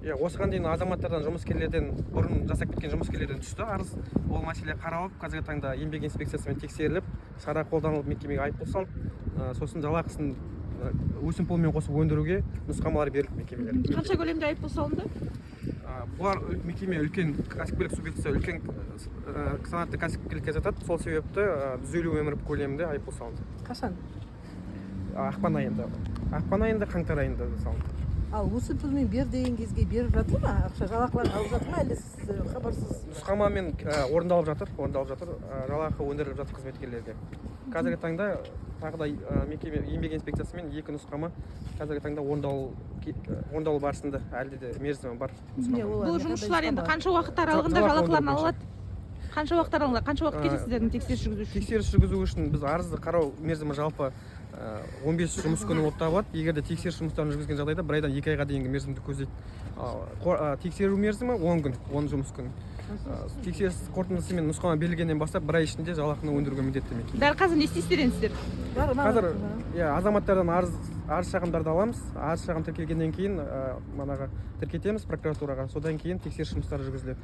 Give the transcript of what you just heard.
Иә, осыған дейін азаматтардан, жұмыскерлерден, бұрын жасап кеткен жұмыскерлерден түсті арыз. Ол мәселе қаралып, қазіргі таңда еңбек инспекциясымен тексеріліп, шара қолданылып, мекемеге айыппұл салып, сосын жалақысын өсімпұлмен қосып өндіруге нұсқамалар берілді мекемелерге. Қанша көлемде айыппұл салынды? Бұлар мекеме үлкен кәсіпкерлік субъектісі, үлкен санатты кәсіпкерлікке жатады. Сол себепті 150 мрп көлемінде айыппұл салынды. Қашан? Ақпан айында, қаңтар айында салынды. Ал өсімпұлмен бер деген кезге беріп жатыр ма? Ақша, жалақыларын алып жатыр ма, әлде сіз хабарсыз? Нұсқамамен орындалып жатыр, орындалып жатыр. Жалақы өндіріліп жатыр қызметкерлерге. Қазіргі таңда тағы да мекеме еңбек инспекциясымен екі нұсқама қазіргі таңда орындалу барысында, әлде де мерзімі бар Не, нұсқама. олар Бұл не, жұмысшылар қандай енді нұсқама? қанша уақыт аралығында Жалақы жалақыларын өндіру ала алады? Қанша уақыт аралығында, қанша уақыт кетеді сіздердің тексеріс жүргізу үшін? Тексеріс жүргізу үшін біз арызды қарау мерзімі жалпы 15 жұмыс күні болып табылады. Егер де тексеріс жұмыстарын жүргізген жағдайда, бір айдан 2 айға дейінгі мерзімді көздейді. Ал, тексеру мерзімі 10 күн, 10 жұмыс күн. Тексеріс қорытындысымен нұсқама берілгеннен бастап бір ай ішінде жалақыны өндіруге міндетті мекеме. Дәл қазір не істейсіздер енді сіздер? Бар ма? Қазір, иә, азаматтардан арыз шағымдарды аламыз. Арыз шағым тіркелгеннен кейін манағы тіркетеміз прокуратураға, содан кейін тексеріс жұмыстары жүргізіледі.